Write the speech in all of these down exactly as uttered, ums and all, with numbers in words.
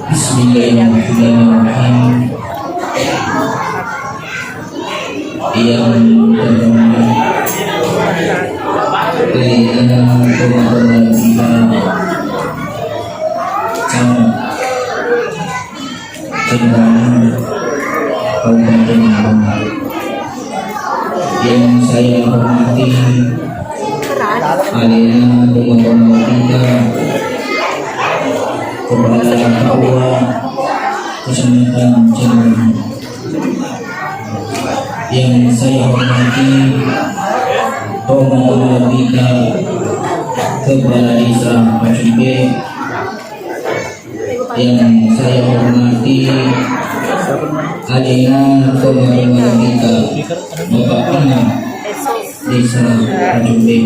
Bismillahirrahmanirrahim. Yang pertama, dari anak rumah kita, Camat Jembrana, Kabupaten Malang. Yang saya hormati alena tomatoa kita, Kepala K U A Kecamatan Jembrana. Yang saya hormati tomatoa kita, Kepala Desa Pacumbe. Yang saya hormati alena tomatoa kita, Bapak Imam Desa Pacumbe.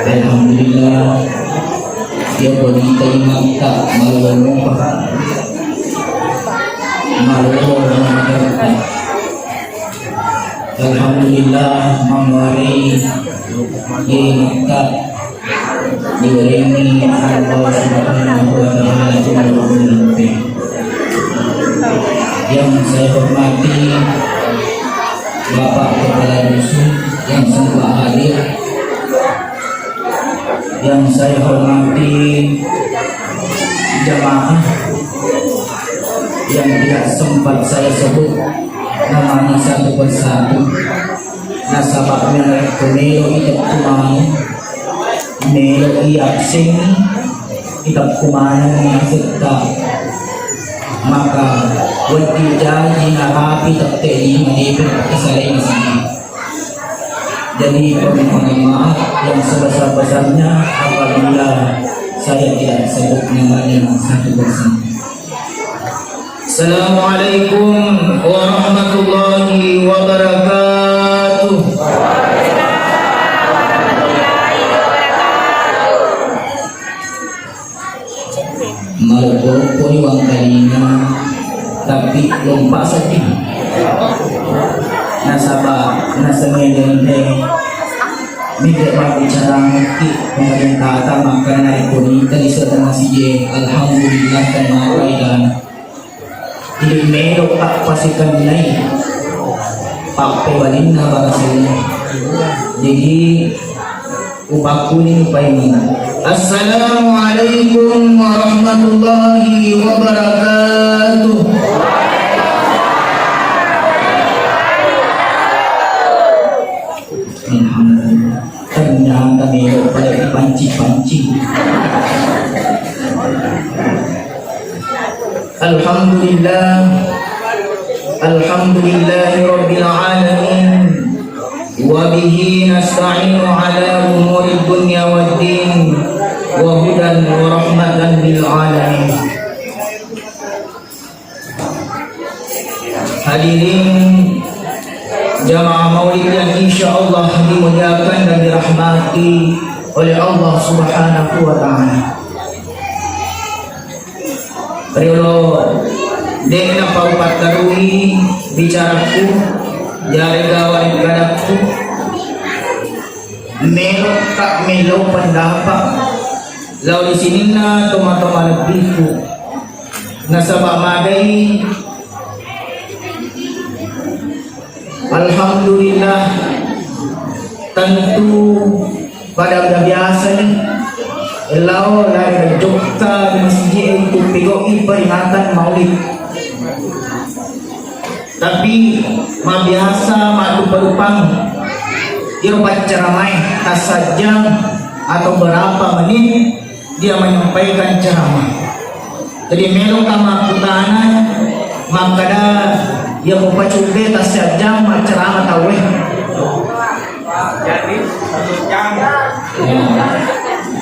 Alhamdulillah, ya, berita imam tak malu lupa. Malu lupa. Alhamdulillah, mamari imam tak diwerengi Allah Subhanahu wa Ta'ala. Yang saya hormati Bapak Kepala Dusun yang sempat hadir, yang saya hormati jamaah yang tidak sempat saya sebut namanya satu persatu, nasaba'na narekko melo i teppu maneng, melo i absengi, iteppu maneng nasetta, maka wedding jaji narapi tette lima depe pakkasalainga sigi. Jadi permohonan maaf yang sebesar-besarnya apabila saya tidak sebut namanya satu persatu. Assalamualaikum warahmatullahi wabarakatuh. Maloppo-lopponi wangkalinga, tapi lompa seddi. Nasaba nasengnge dende mide mabbicara mekki pemerintata makkana narekko nita di seddena sije, alhamdulillah, kan mapai dan Jadi melo pappasikennai pappebalinna barasenna. Jadi upakkuni paimeng. Assalamualaikum warahmatullahi wabarakatuh. Alhamdulillah. Ternyata melo pada dipancing-pancing. Alhamdulillah. Alhamdulillahi rabbil alamin. Wa bihi nasta'inu ala umuri dunya waddin. Wa hudan wa rahmatan lil alamin. Hadirin jamaah maulid yang insya Allah dimuliakan dan dirahmati oleh Allah Subhanahu wa Ta'ala. Riolo, de'na pau pattarui bicaraku, yarega warekkadakku, meloka melo pendapat lao di sininna tomatoa malebbiku. Nasaba magai, alhamdulillah, tentu pada biasa ni lao lari jokka di masjid untuk pegau'i peringatan maulid. Tapi mabiasa maddupa-dupang iro paccaramae, tasajjang atau berapa menit dia menyampaikan ceramah. Jadi meloka makkutana makkada, iya ko pacubbe tassiajjang maccarama tauwe. Jadi satu jam.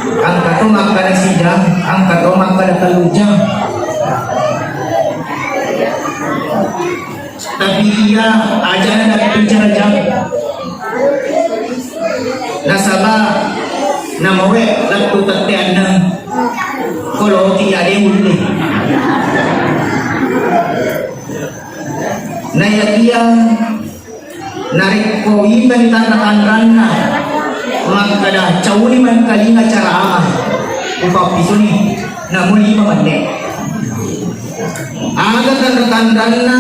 Engka to makkada sijang, engka to makkada tellu jam. Tapi iya ajana dapat bicara jam. Nasaba namawe lettu tette annang. Koloki ade ulle. Nayakia narekko itai tanra-tanranna makkada cauni mengkalinga carama. Upappisoni, namu lima menne. Aga tanra-tanranna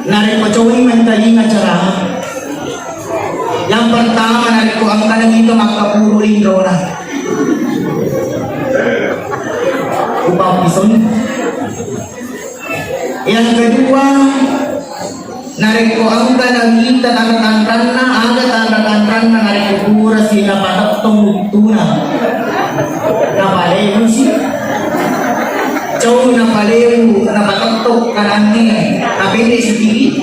narekko cowoni mengkalinga ceramah? Yang pertama, narekko engkana mita makkapuru linrona, upappisoni. Yang kedua, narekko engka namita tanra-tanranna, aga tanra-tanranna narekko purasi napatettong uttuna, napalemusi. Cau napalemu, napatettong kananne, napende sikiri.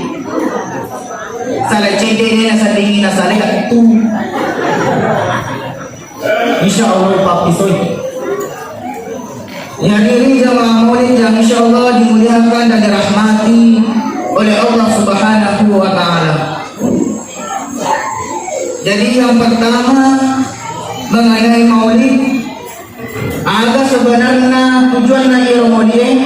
Sala cedde na saddingi na sala gattu. Insya Allah, pappisoi. Yang ini jamaah maulid yang insya Allah dimuliakan dan dirahmati oleh Allah Subhanahu wa Ta'ala. Jadi, yang pertama, mengenai maulid, aga sebenarnya tujuan dari maulid?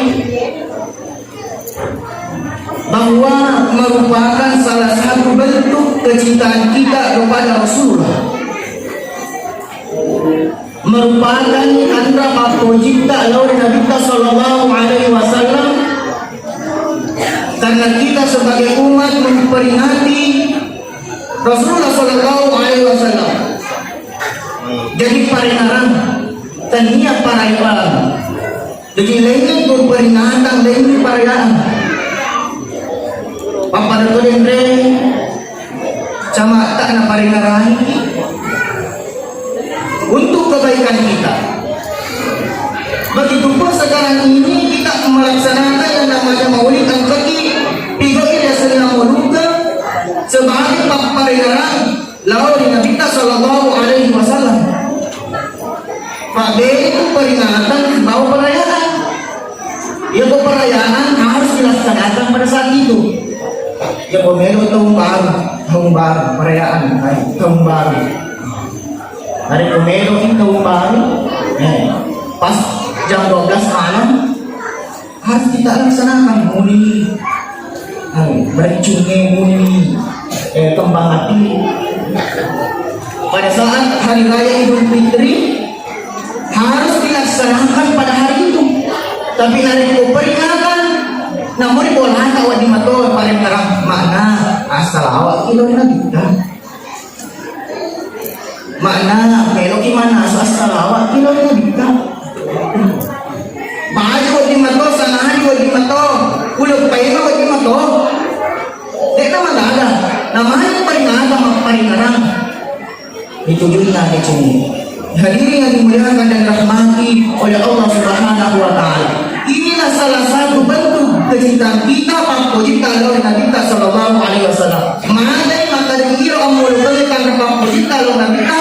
Bahwa merupakan salah satu bentuk kecintaan kita kepada Rasulullah. Merupakan tanda pappojitta lao ri Nabitta sallallahu alaihi wasallam, karena kita sebagai umat memperingati Rasulullah sallallahu alaihi wasallam. Jadi, parengarang, tania parayaan. Jadi, laingngi tu peringatan, laingngi parayaan. Pappada to denre, cama tak na parengarangi untuk kebaikan kita. Begitupun sekarang ini kita melaksanakan yang namanya maulid, engkaki pigau ida senna mauluka sebagai paparengarang lao ri Nabitta sallallahu alaihi wasallam. Pabbereku peringatan sibawa perayaan. Iya ko perayaan harus dilaksanakan pada saat itu. Iya ko melo tahun baru, tahun baru, perayaan, hai, tahun baru. Hari ko melo tahun baru, eh, pas jam dua belas malam, harus kita laksanakan muni, eh, merincungi muni, eh, kembang api. Pada saat hari raya Idul Fitri harus dilaksanakan pada hari itu. Tapi narekko peringatan, namun bolata wadi mato paling terang makna asal awak kilo nabi kan. Makna, meloki mannasu assalawakki lao ri Nabitta. Baju wedding mato, sanadi wedding mato, uleng paima wedding mato. De'na magaga, namani paringata mapparingarang. Itu junna kecil. Hadirin yang dimuliakan dan dirahmati oleh Allah Subhanahu wa Ta'ala. Inilah salah satu bentuk kecintaan kita, pappojitta lao ri Nabitta sallallahu alaihi wasallam. Madai makkeda iro ammolokengnge tanra pappojitta lao Nabitta,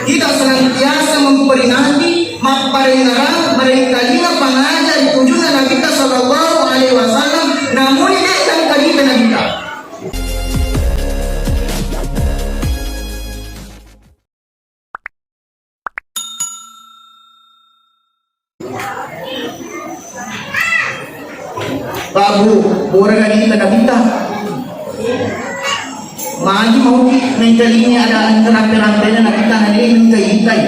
kita senantiasa memperingati, mapparengngerang, marengkalinga pangaja ri tujunna Nabitta sallallahu alaihi wasallam, namuni de' tangkadita Nabitta. Pak Bu, pura gani kita Nabitta. Magi mau ki mengkalingi ada rampe-rampena Nabitta nani mengkaitai.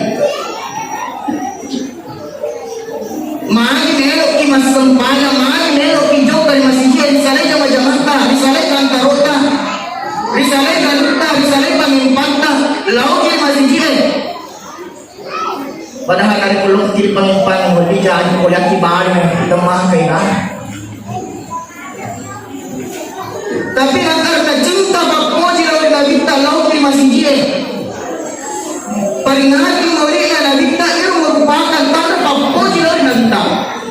Magi meloki massempajang, magi meloki jokka ri masijie, risalai jama-jamata, risalai kantarota, risalai kanutta, risalai pamimpatta, laoki ri masijie. Padahal dari pulau kiri pamimpang, mau dijaji, mau lihat di bawah, di tengah, kayak. Tapi karena cinta pappoji lao ri Nabitta, lao ri masijie. Peringati maulidna Nabitta, itu merupakan tanda pappoji lao ri Nabitta.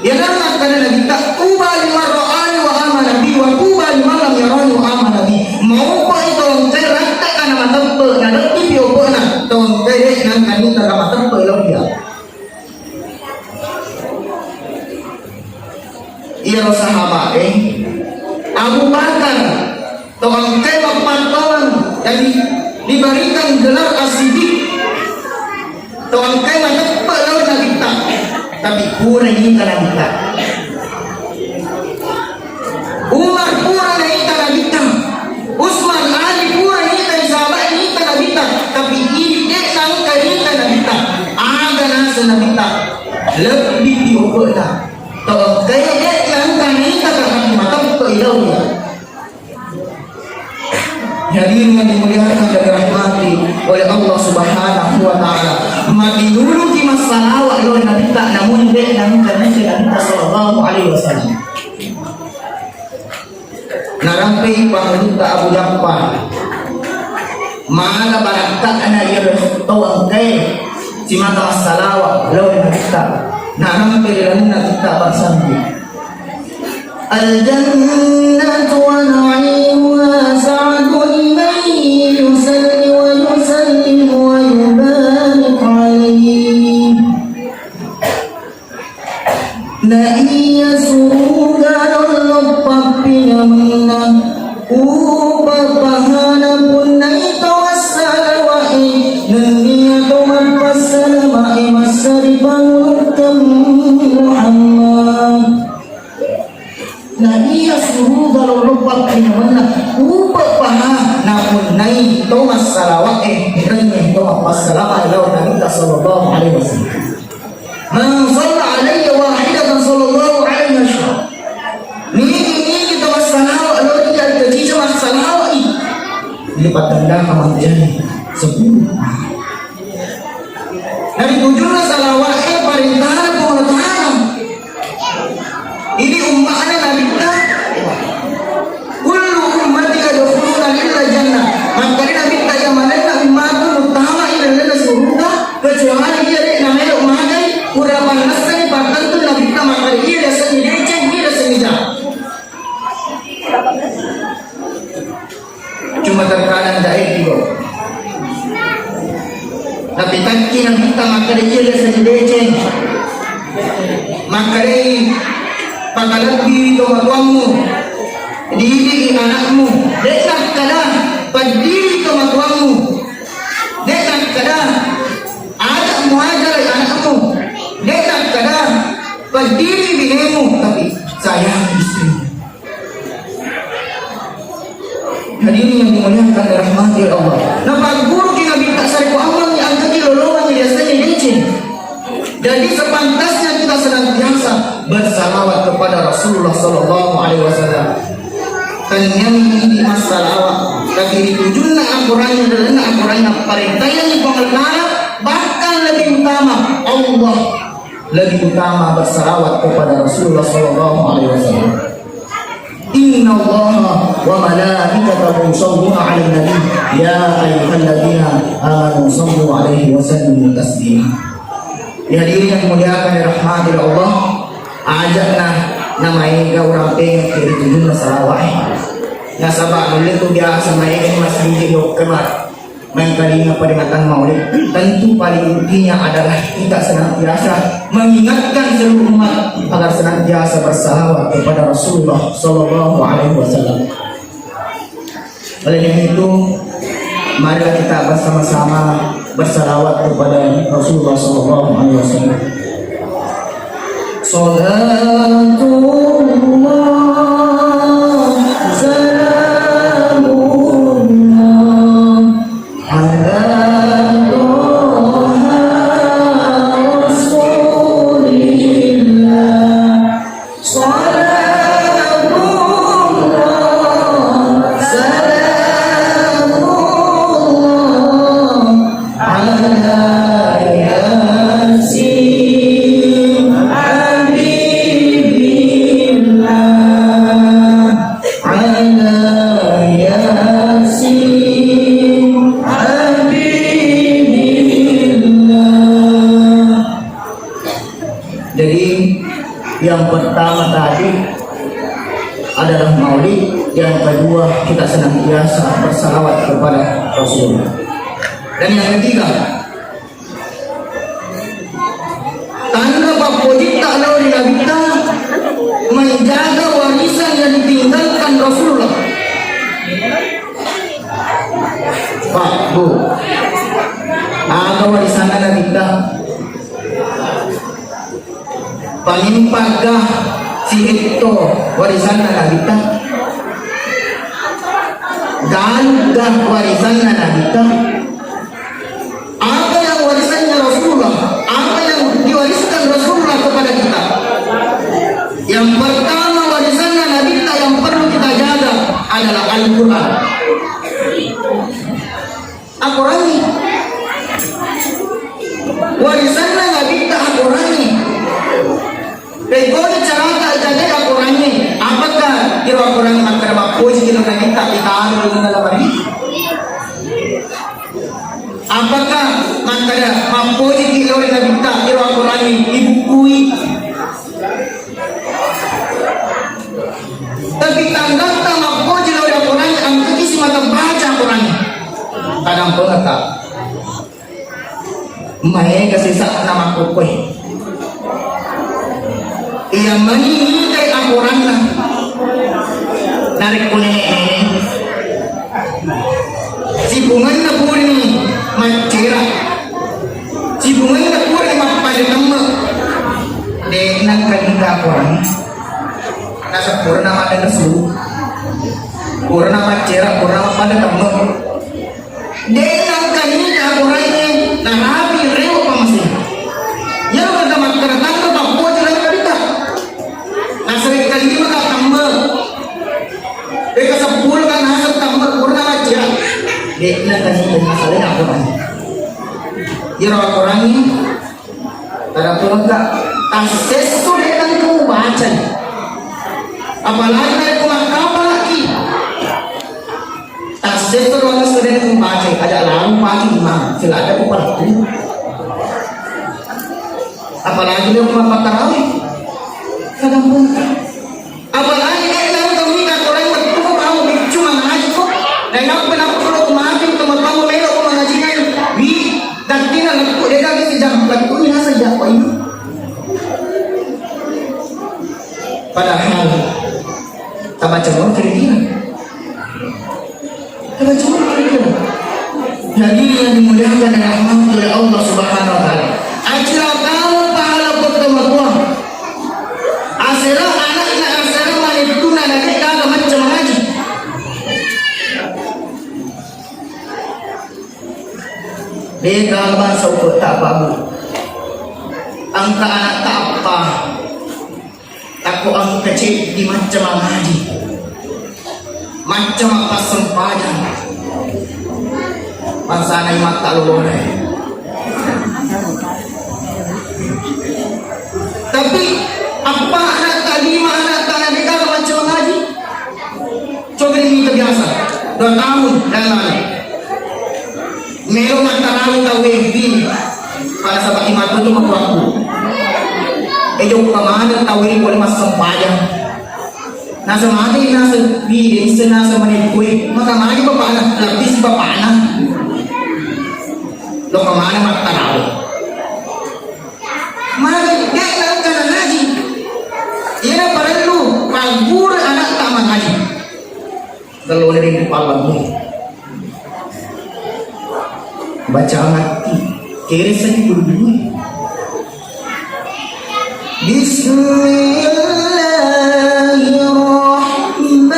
Iyana makkeda Nabitta, "Tuba liman ra'ani wa amana bi, wa tuba liman lam yarani wa amana bi." Maupai tongkai rattaka na mateppe, na de'pi pi ope'na, tongkai de' nangka nita na mateppe lao iya. Iyaro sahabat e, Abu Bakar, to engkae mappattolong, jadi diberikan gelar As-Siddiq. To engkae mateppe lao Nabitta, tapi pura nita Nabitta. Umar pura nita Nabitta. Usman, Ali pura nita, sahabat nita Nabitta, tapi idi de' nangka nita Nabitta. Aga nas- Nabitta, lebbi pi ope'na. Tau engkae de' nangka naita ka mati mateppe'i lao iya. Hadirin yang dimuliakan dan dirahmati oleh Allah Subhanahu wa Ta'ala, matinuluki massalawa lao ri Nabitta, namun de' nangka naita Nabitta sallallahu alaihi wasallam. Narampei pangulutta Abu Jaffar. Mala barakka'na iyaro tau engkae simata massalawa lao ri Nabitta. Narampei ri lalenna kitta' Barsambi. Al-jannatu wa na'imuha sa'dun liman yusalli wa yusallim wa yubarik alaihi. Na iya suruga lollong pappinamenna, upepahana punnai to massalawae, nennia to mappassalamae massari Pangulutta Muhammad. Na iya suruga lollong pappinamenna, upepahana punnai to massalawae, nennia to mappassalamae lao Nabitta sallallahu alaihi wasallam. Man shalla alayya wahidatan sallallahu alaihi wasallam. Nigi-nigi to massalawa lao ri iya, ri kacica massalawa'i, dipattendakan mancaji seppulo. Nari tujunna salawa'e parentana Puang Allah Ta'ala. Ini umma'na Nabitta. Kullu ummati yadkhuluna illa jannah. Makkeda Nabitta, iya manenna ummatku muttama'i ri lalenna suruga, kecuali iya de' namelo magai, pura pannessani pattentu Nabitta makkeda iya riasengnge deceng, iya riasengnge jahat. Cuma terkadang dae tigo. Tapi takki Nabitta makkeda iya riasengnge deceng. Makkedai, pakalebbi tomatoammu, didiki anakmu. De' nakkeda peddiri tomatoammu. De' nakkeda aja' muajarai anakmu. De' nakkeda peddiri binemu, tapi sayang istrimu. Hadirin yang dimuliakan dan dirahmati oleh Allah. Napagguruki Nabitta sarekko ammengngi engkaki lolongengngi riasengnge deceng. Jadi sepantasnya kita senantiasa bersalawat kepada Rasulullah sallallahu alaihi wasallam. Tenniani idi massalawa, tapi ritujunna akorangnge, dalenna akorangnge, parentaiangngi Puang Allah Ta'ala, bahkan lebih utama Allah, lebih utama bersalawat kepada Rasulullah sallallahu alaihi wasallam. Innallaha wa malaikatahu yusalluna 'alan nabi, ya ayyuhalladzina amanu sallu 'alaihi wa sallimu taslima. Ya, hadirin yang dimuliakan dan dirahmati oleh Allah, ajakna namaega urampengekki ri tujunna salawa'e. Nasaba nulle tu biasa maega masigi lokka ma-, mengkalinga peringatan Maulid. Tentu paling intinya adalah kita senantiasa mengingatkan seluruh umat agar senantiasa bersalawat kepada Rasulullah sallallahu alaihi wasallam. Oleh karena itu, marilah kita bersama-sama bersalawat kepada Rasulullah sallallahu alaihi wasallam. Salatullah, salamullah, ala Toha Rasulillah. Salamullah, salamullah, ala Yasin Habibillah, ala Yasin Habibillah. Jadi, yang pertama tadi adalah maulid, yang kedua kita senantiasa bersalawat kepada Rasul. Dan yang ketiga, tanda pappojitta lao ri Nabitta, menjaga warisan yang ditinggalkan Rasulullah. Pak, Bu, aga warisanna Nabitta? Pamimpagga sihetto warisanna Nabitta? Galugga warisanna Nabitta? Apa yang warisannya Rasulullah? Apa yang Apakah makkeda mappojiki lao ri Nabitta iro Al-Qur'angnge ibukkui? Tapi tandatta mappoji lao ri Al-Qur'angnge, engkaki simata baca Al-Qur'angnge. Tadampengetta. Maega sisa'na makkukkoe. Iya mani nitai akoranna. Narekko nenek-nenek, sipungenna purani maccera, sipungenna purani mappada temme, de' nengka nika akoranna. Naseng purana maddenne suru, purana maccera, purana mappada temme. De' nengka nika akorangnge narapi rewe' pammasena. Iyaro engka makkeda temme pappoji lao ri Nabitta. Nasaba' kalima ka temme. Engka seppulo ka naseng temme purana maccera. De' nengka nika masalahna akorangnge. Iyaro akorangnge Tadampengekka, tassesso de' nengka mubacai. Apalagi narekko makkapalaki. Tassesso doang esso de' nengka mubacai, aja' lalo mubacai imang, sila ada ku palettu. Apalagi narekko mappattarawe. Tadampengekka. Apalagi de' nengka mita korang wettu mau biccu mangaji ko. Nainappa nappa lo mati to matamu melo ko mangaji ngai. Wi, gattina lettu de' gaga sejam lettu ni nasa sejam ko ini. Padahal tabaca mau kira-kira. Hadirin yang dimuliakan dan dirahmati oleh Allah Subhanahu wa Ta'ala. Acila tahu pahala pertama tua. Asera anakna asera malittuna na de' gaga macca mangaji. De' gaga bangsa uko tak babu. Engka anak tak apa. Takko engka ceddi macca mangaji, macca mappassempajang, bangsana imatta lolona. Tapi appa anatta lima anatta na de' gaga macca mangaji. Coba ini biasa, dua tahun dan lalu. Melo mattarawi tau e ri, pada saat imatta tu matuakku. E jokka maneng tau e pole massempajang. Nasa magi nasa wi, nasa mani kue, maka magi bapakna, lapis bapakna. Lo kemana mattarawi? Magi de' nengka nangaji. Iyana parellu pagguru anatta mangaji. Tello ri kepalamu. Baca mati. Kere seni bulu-bulu. Bismillahirrahmanirrahim.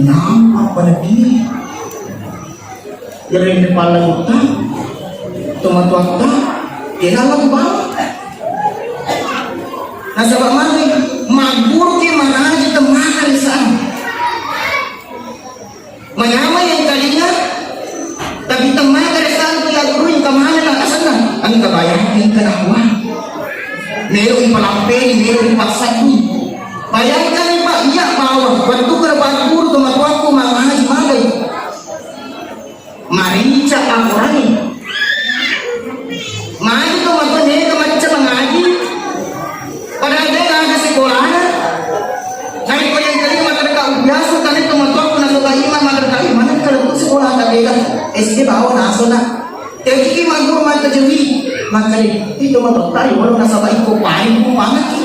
Nampa pada diri. Iyareng pallagutta, tomatoatta, kena lembang. Nasaba magi, magguruki mangaji temmaka risang. Manyameng yang kalinga, tapi temmaka risang tu yagurui, engka maneng asenna, engka bayang, engka nahwa. Melo ipalampeni, melo ipassaddi. Bayangkan, Pak, iya bawang, wettu kera pagguru tomatoakku mangaji magai. Marincak akorangnge. Magi tomatoa nega macca mangaji. Padahal de gaga sekolana. Naiko yang kali makkeda ka biasa tadi tomatoakku nasaba iman makkeda ka iman kalau sekolah tak beda. S D bawa nasona. Jadi ki magguru mata jeli. Makkeda itu tomatoa tadi walau nasaba iko paling ku pangaki.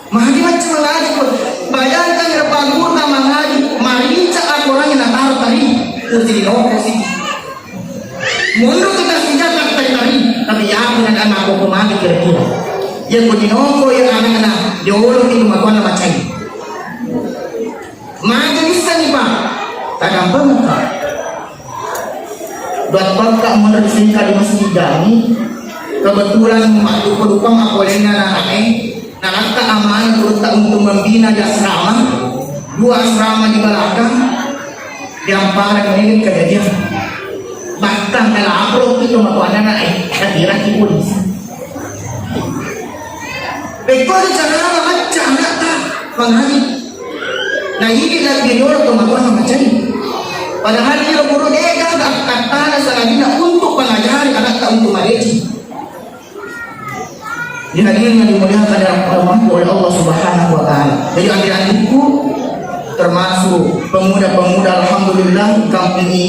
Magi macca mangaji pun. Bayangkan ira pagguruna mangaji, marincak akorangnge nataro tari, kursi dinoko si. Mundur kita senjata tari tari, tapi yakin ada anak koko magi kira-kira. Ya ko dinoko ya anakna, jolo itu matuanna macai. Magi bisa nih Pak, tak gampang Pak. Dua tokka monro sengka di masjid kami. Kebetulan maddupa-dupang apolenna anakna, nalakka amanah gurutta untuk membina di asrama. Dua asrama di belakang, diampara ini kejadian. Bahkan kalau upload itu mau anak eh, kira polisi. Pekko ada cara macam anak tak mengaji. Nah, ini lagi dulu teman-teman macam ini. Padahal dia guru dia kan kata sanadina untuk mengajari anak tak untuk mengaji. Jadi hadirin yang dimuliakan dan dirahmati oleh Allah Subhanahu wa Ta'ala. Jadi adik-adikku, termasuk pemuda-pemuda, alhamdulillah, di kampung ini,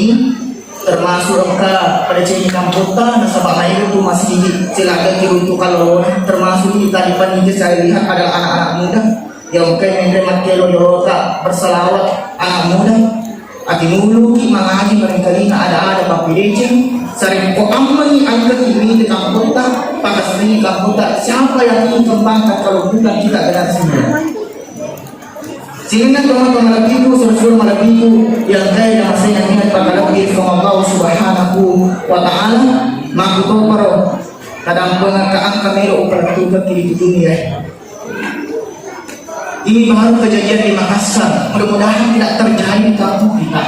termasuk engka pada cini kamputta, nasaba maelo tu masigi, silaga kiruntukan lolona, termasuk di talipan ini saya lihat adalah anak-anak muda yang mungkin menre makkelo yolota berselawat anak muda. Atinuluki mangaji barangkalina ada-ada pappedeceng, sarekko ammengi engkaki mite kamputta, pakasini kamputta, siapa yang ingin kembangkan kalau bukan kita generasi muda? Sininna tomatoa malebbiku, sura-sura malebbiku, yang kaya yang saya ingat pakalebbi sama Allah Subhanahu wa Ta'ala, makkutoparo, kadang pengaka angka melo upalettuka kiri dunia. Ini baru kejadian di Makassar. Mudah-mudahan tidak terjadi di kampung kita.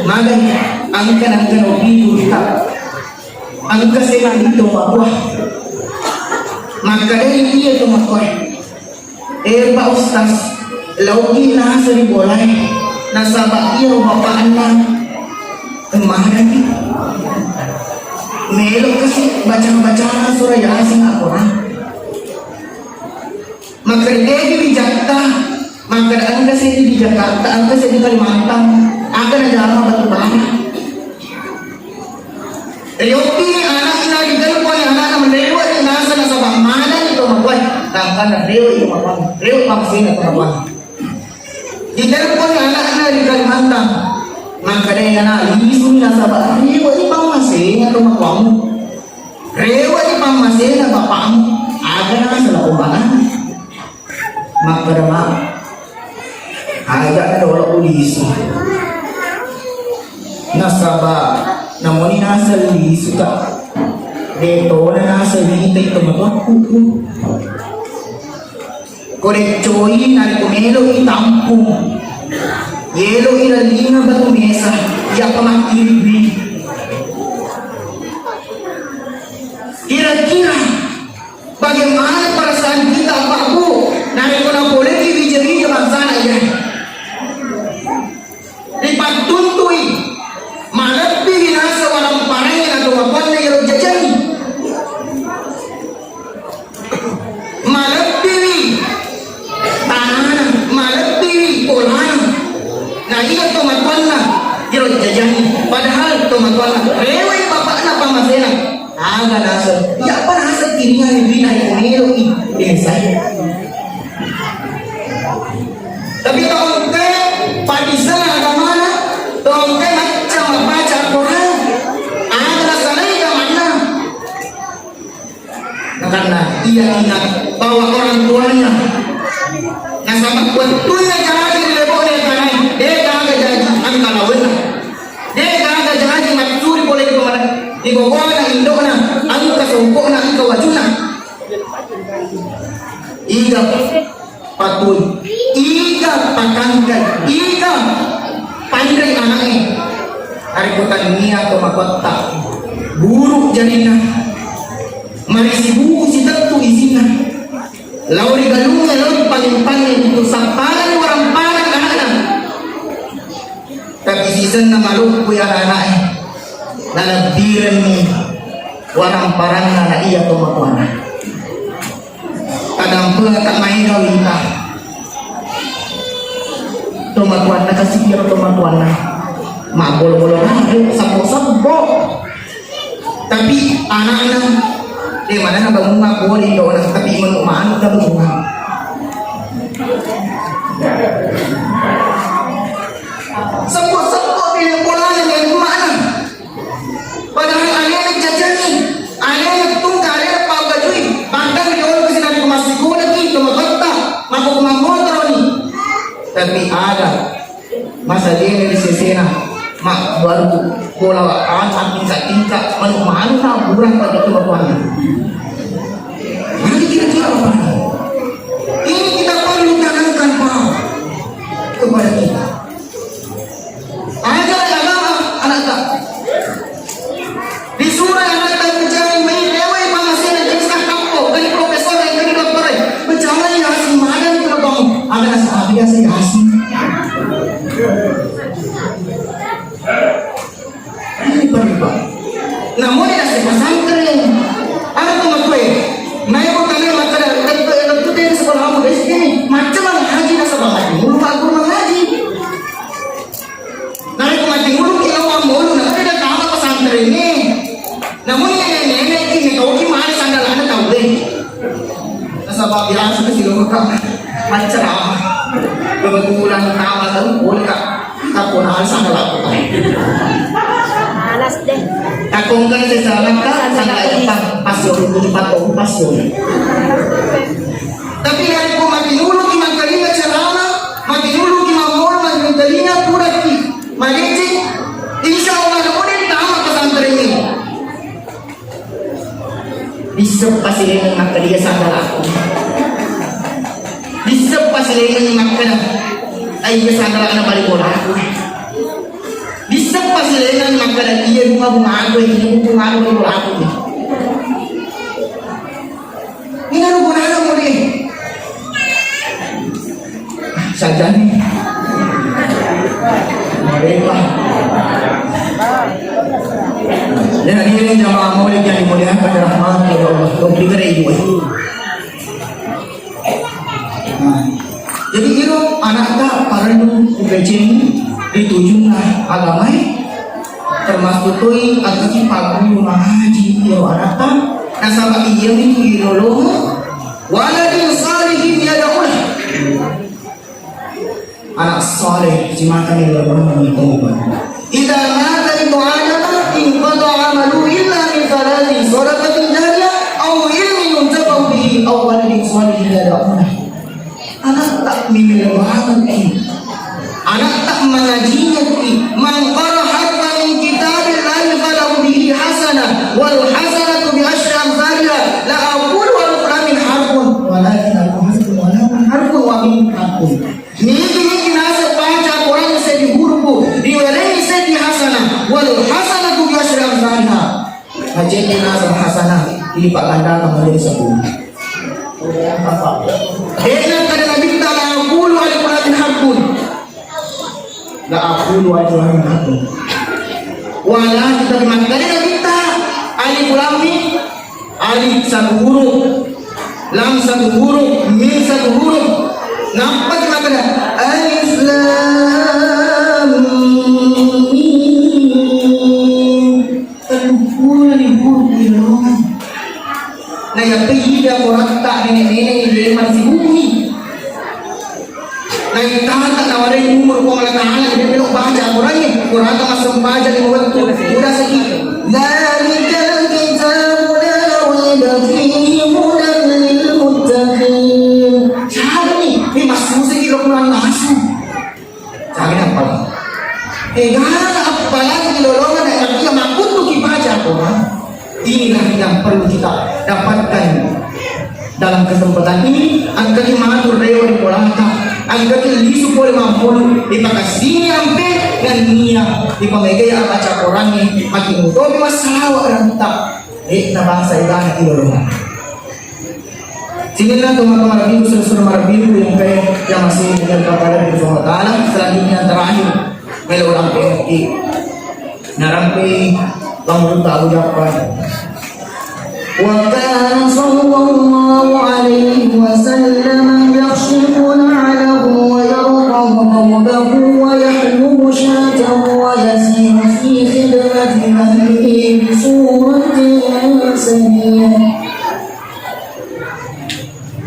Magai, angka-angka nopi kita. Angka saya itu apa? Maka dari dia itu apa? Eh, Pak Ustaz, lauki nasa di bolai. Nasaba iya bapakna. Kemana? Melo kasi baca-baca surah Yasin Al-Quran. Makkeda de'gi bijatta, makkeda engka seddi di Jakarta, engka seddi Kalimantan, aga najama batu bara. Rioppi anakna, ditelepon anakna, melewa naseng nasaba manenni to makuai, tangkanna rewe to makuai, rewe pamasena to makuai. Ditelepon anakna di Kalimantan, makkeda ana, lisu nasaba rewe pamasena to makuamu. Rewe pamasena bapakmu, aga naseng ko maneng. Makkeda ma, aja dolo ulisu. Nasaba namoni naseng lisu ka, de tona naseng wita itu matoku. Ko deccoi narekko meloi tampung, yeloi lalinga batu mesa, iya pamakkiriwi. Kira-kira bagaimana perasaan kita, Pak Bu, narekko napoleki wija-wija bangsana iya? Ripattuntui, malebbiwi naseng waramparangnge na tomatoanna iyaro jajangnge. Malebbiwi tanana, malebbiwi polana. Na iya tomatoanna iyaro jajangnge. Padahal tomatoanna rewai bapakna pamasena. Aga naseng, iyapa naseng kiringangngi duina iko meloki desa. Tapi tongke padisana agamana, tongke macca mappaca Al-Quran, aga nasalai agamana. Karena ia ingat bahwa orang tuanya, nasaba wettunna jaji ri lebo'na tanae, de gaga jaji angka lawenna. De gaga jaji maccuri pole ri pemana-, ri bobona indo'na, engka songko'na, engka wajunna. Iga patui, iga pakangkai, iga panrei anaknya. Hari kutania to makotta, buruk jarinna, marisi buku sitettu izinna. Lao ri galungnge, lao ri paling-paling untuk sapparangi warang-parang anakna. Tapi sisenna maloppo iya anakna, nalebbirenni warang-paranna na iya tomatoanna. Tadampengka maega wita. Tomatoanna kasi iyaro tomatoanna. Mabbolo-bolo rare, sabbo-sabbo. Tapi anakna, eh, manana bangunga pole dona, tapi manu-, manuk na bangunga. Seppo-seppo pile polana dengan mana? Padahal alena jajangngi, alena tungka, alena pabbajui, bahkan ri olo kasi narekko massikola ki to matotta, mako mammotoro ni. Tapi ada Masa dene ri sesena, ma, baru bola wa-, an, tingka-tingka, manu-, manu na burang pada tu bakuanna. Mari kira-kira apa? Ini kita perlu tanamkan, Pak, kepada kita. Ajar agama anak tak. Namuni nasi pesantren. Ada tu makue. Mai ko kalian makkeda, "Tettu, tettu teri sekolah aku S D ni." Macam mana haji nasaba mati mulu, aku mengaji. Narekko mati mulu ki lo mammulu, na kada tama pesantren ni. Namuni nenek-nenek ki, ni kau ki mana sandalana tau deh. Nasaba biasa tu si lo ka macam apa. Kebetulan tama tau boleh ka. Takko na sandala ko. Panas deh. Takko engka sandala ka, sandala ko. Pas, pas yo, pas yo. Tapi narekko mati mulu ki mangkalinga ceramah, mati mulu ki mammolo, mangkalinga pura ki madeceng, insya Allah namuni tama pesantren ni. Bisseppa silaingengngi makkedae sandala'ku. Bisseppa silaingengngi makkeda, "Ai, iya sandala'na bali bolaku." Bisseppa silaingengngi makkeda, "Iya bunga-bungaku, iya bunga-bungaku bali bolaku." Ina rupa nana muli. Sajani. Mereka. Ya, hadirin jamaah maulid yang dimuliakan rahmat oleh Allah. Lebih kere ibu. Nah, jadi iro anakta parellu upecengi ri tujunna agamae, termasuk toi agaki pagguru mangaji iro anakta, nasaba iya mitu ilolongo waladin salihin yad'ulah. Anak saleh, simatani lolongan taubat. Idza mata ibnu Adam inqata amalu illa min thalathin, shadaqatin jariyah, au ilmin yuntafa'u bihi, au waladin shalihin yad'ulah. Anak tak mimil banget ki. Anak tak mengajinya ki. Man qara harfan min kitabillahi falahu bihi hasanah, wal hasanatu bi asyri amthaliha. La aqulu alif lam mim harfun, walakin alif harfun, wa lam harfun, wa mim harfun. Nigi-nigi naseng baca Quran seddi hurufu, riwerengngi seddi hasanah, wal hasanatu bi asyri amthaliha. Hajenne naseng hasanah, dilipat gandakan menjadi sepuluh. De'na kada Nabitta la aqulu alif lam mim harfun. La aqulu alif lam mim harfun. Wala kita makkada Nabitta alif lam mim Alif satu huruf, lam satu huruf, mim satu huruf. Nappa makkada alif lam mim. Tellu puloni huruf ilolongan. Na iya pe ida koratta nenek-nenek ini masih bumi. Naitata nawarai umur Puang Allah Ta'ala, jadi melo baca Qurannya, Quran masem baca lima waktu, udah sakit. Dzalikal kitabu la raiba fihi hudan lil muttaqin. Siapa nih? Ini masuk sih di Quran masuk. Siapa nih apa? Eh, gak ada apa lagi lolongan yang dia mampu tuh dibaca Quran. Inilah yang perlu kita dapatkan dalam kesempatan ini. Engkaki matu rewe ri bolata, engkaki lisu pole mammulu, ipakasini ampe nennia ipamegai abaca Qurangnge, maki mutomi massalawa ranta. Eh, na bangsa igana ilolongan. Sininna tomatoa marabiu, sura-sura marabiu yang kaya yang masih dengan kepada Allah Taala. Selanjutnya terakhir. Melo lampe mekki. Narampe Pangulutta Abu Jaffar. Wa kana sallallahu alaihi wasallam yakhshifu na'lahu wa yarfa'u thawbahu wa yahlubu syatahu wa yasiru fi khidmati ahlihi bi suratin saniyah.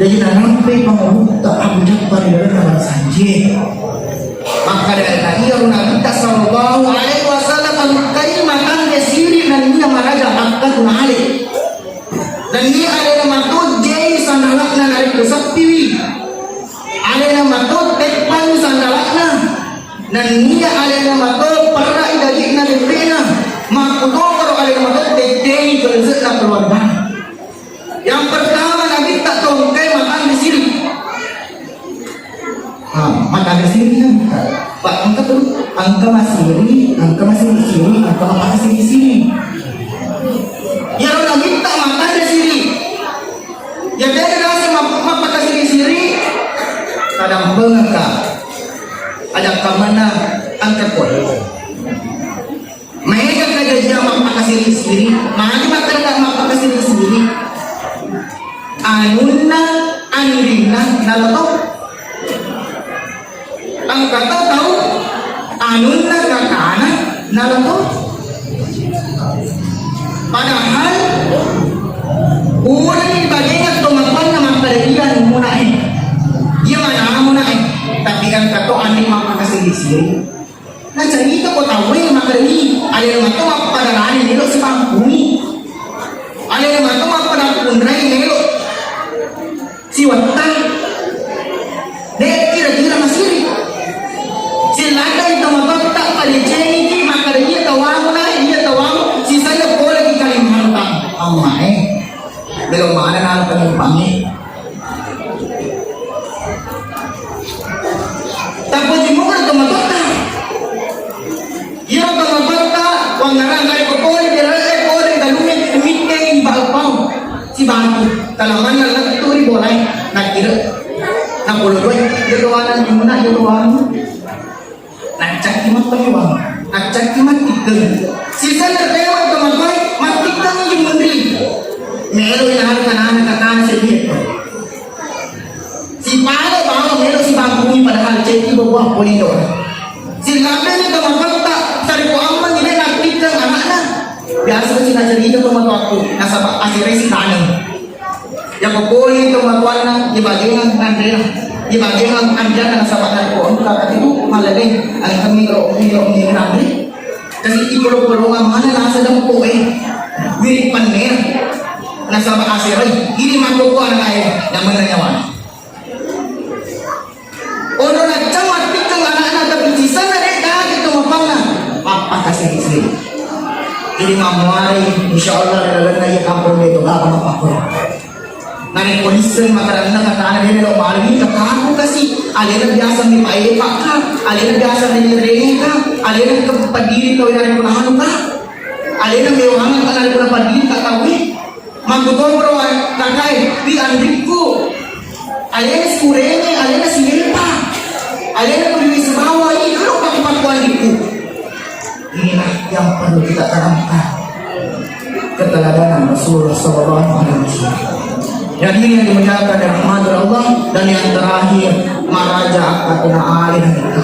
Jadi, narampe Pangulutta Abu Jaffar ri lalenna barasanjie. Makkeda iyaro Nabitta sallallahu alaihi wasallam engkai matanre siri nennia maraja Haqqatun Alaih. Nennia alena matojjei sandala'na narekko seppiwi. Alena mato teppangi sandala'na. Nennia alena mato perra'i dagi'na bembe'na. Makkutoparo alena mato tette'i kelese'na keluargana. Yang pertama, Nabitta tongkai matanre siri. Ah, matanre siri, Nabitta. Pak, engka tu, engka masiri, engka masiri-siri, engka matanre siri-siri. Iyaro Nabitta matanre siri. Ya, beda rasa ma-, mappakasiri-siri. Tadampengekka. Aja kamana angkat koi. Maega kajajiang mappaka Mappakasiri-siri, magi makkeda mappakasiri-siri? Anunna anrinna nala to. Engka to tau anunna kakana nala to. Padahal purani bagengeng to mappanna makkeda iya anunna e. Iya manamuna e. Tapi engka to anri mappakasiri-siri. Nacarita ko tauwe makkeda ni, alena mato mappadarani melo sibangkuni. Alena mato mappada kunrai melo siwatta. De' kira-kira masiri. Siladdai tomatoatta padecengi ki makkeda iya tawamu na, iya tawamu, sisaya pole ki kalimantan. Amma e. Melo mana na penumpang e. Tappoji muka tomatoatta. Iyaro tomatoatta wangngarang narekko pole dirae pole galungnge mittengi ba'pau sibatu talamanna lettu ri bolae nakkira napolo doi jolo wana jumuna jolo wanu naccakki mappewang naccakki mattikkeng sisenna rewa tomatoae mattikkeng jumunri melo inareng anana kakana seddi. Sipale bawang melo sibangkuni padahal cekki bawang polino. Silabbeni tomatoatta sarekko ammengngi de' nattikkeng anakna. Biasa si nacerita tomatoakku nasaba asiresi taneng. Yako pole tomatoanna ibagengang anrena, ibagengang anjana nasaba narekko engka katitu malebeng angkami ro miro miro nanre. Kasi ipolo-polongang mana nasa dempo e. Wiring pannena. Nasaba aserai, ini makkoko anakna e, namenna nyawana. Ono naccang mattikkeng anakna tapi sisenna de' gaga to mapanna. Mappakasiri-siri. Jadi mammuari insyaallah ri lalenna iya kampong de' to gaga mappakko. Narekko lisseng makaranna katana de' melo mari kataku kasi alena biasa mi paepa ka, alena biasa mi rene ka, alena kepadiri tau narekko nahanu ka. Alena mewangeng ka narekko napadiri ka tauwe. Makkutoparo kakae, wi anrikku, alena sikurenge, alena silepa, alena kuliwi sibawa, ini dulu pakku-pakku anrikku. Inilah yang perlu kita tanamkan keteladanan Rasulullah sallallahu alaihi wasallam. Jadi ini yang dimuliakan dan rahmat Allah dan yang terakhir maraja akkatuna alena kita.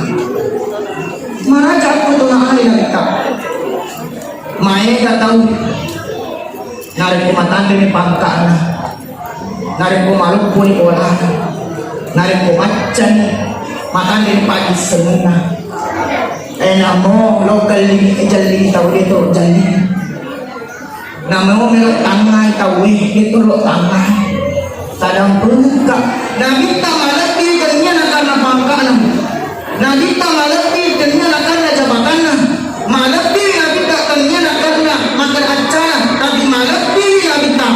Maraja akkatuna alena kita. Maega tau narekko matanreni pangka'na, narekko maluppuni bolana, narekko maccani matanreni paggissengenna. Eh, namo lo kelli jalli tau de' to jalli. Namo melo tangngai tauwe de' to lo tangngai. Tadampengka. Nabitta malebbi tennia nakarena pangka'na. Nabitta malebbi tennia nakarena jabatanna. Malebbi nabitta tennia nakarena makkeda accana, tapi malebbi nabitta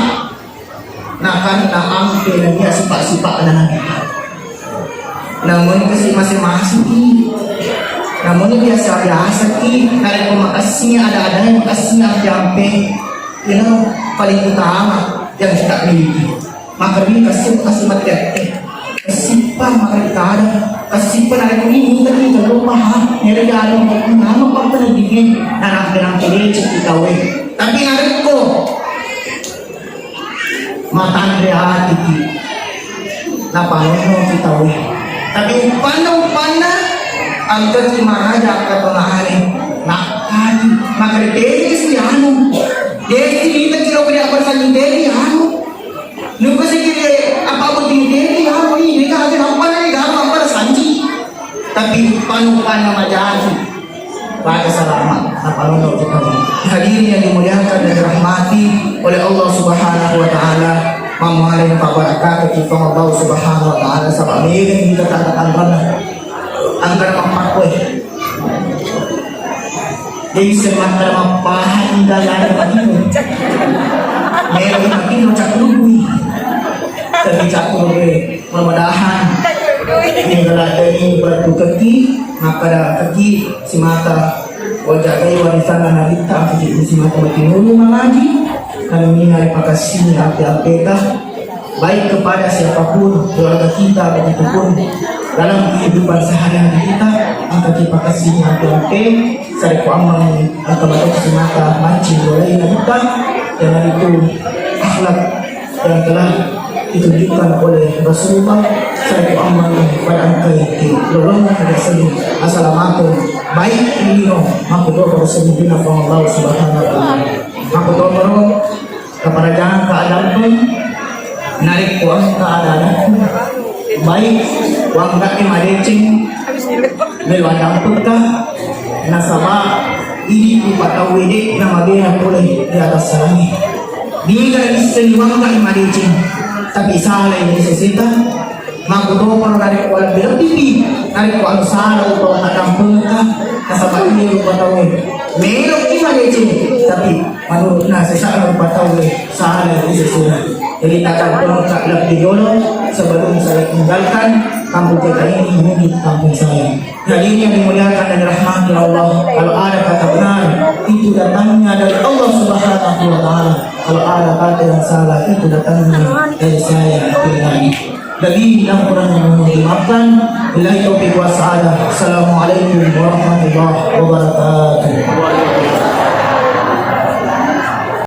nakarena ampe nennia sipa-sipa'na nabitta. Namun kasi mase-maseki, namun biasa-biasaki, narekko makessing ada-ada yang makessing ampe-ampe, you know, paling utama yang kita miliki. Makkeda kessing kasi mate-ate. Kessippa makkeda kada. Kessippa narekko ini tadi kalau paham. Nyari jalan mau nama pangkena dingin. Nah, nanti nanti lecet kita we. Tapi narekko matanre atiki. Napanonno kita we. Tapi uppanna uppanna angkaki maraja katona ale. Nakkani makkeda desi anu. Desi kita kira kira persangi desi anu. Nuka sikiri apa botting diri, ya, ini, ini, ada apa nih, ada apa, apa sanji. Tapi panu-panu majani. Pada selamat, apa lo kita. Hadirin yang dimuliakan dan dirahmati oleh Allah Subhanahu wa Ta'ala, mamuare pabarakatuh kita Allah Subhanahu wa Ta'ala, sabab ini kita tak akan pernah angkat apa-apa. Jadi semata mappahan dalam matino. Melo matino cakkurui. Tapi cakkurui. Mudah-mudahan ini berada di batu kaki, maka ada kaki semata wajagai warisan Nabi kita kaki semata matino mangaji. Kami minal pakasini api-apeta. Baik kepada siapapun, keluarga kita, begitupun dalam kehidupan sehari-hari kita, Engka kipakassingi ampe-ampe, sarekko ammeng engka mato simata mancing bolai nabitta, iyanaritu akhlak yang telah ditunjukkan oleh Rasulullah, sarekko ammeng pada engkai lolongeng ri asenna asalamakeng baik lino makkutoparo sempajang ri Puang Allah Subhanahu wa Ta'ala. Makkutoparo Kaparajangka adampeng, narekko engka ada-adakku, baik wangga'i madeceng, melo adampengka, nasaba idi rupa tauwe de namabela pole di atas salami. Niga isseng wangga'i madeceng, tapi salai di seseta, Makkutoparo narekko lebbi-lebbipi, narekko anu sala utawa tadampengka, nasaba iya rupa tauwe. Meloki madeceng, tapi menurutna sesa'na rupa tauwe, sala ri sesena. Jadi tadampengka lebbi jolo sebelum saya tinggalkan kampung kita ini menuju kampung saya. Hadirin yang dimuliakan dan dirahmati Allah, kalau ada kata benar, itu datangnya dari Allah Subhanahu wa Ta'ala. Kalau ada kata yang salah, itu datangnya dari saya pribadi. Lebih dan kurangnya mohon dimaafkan. Billahi taufiq was sa'adah. Assalamualaikum warahmatullahi wabarakatuh.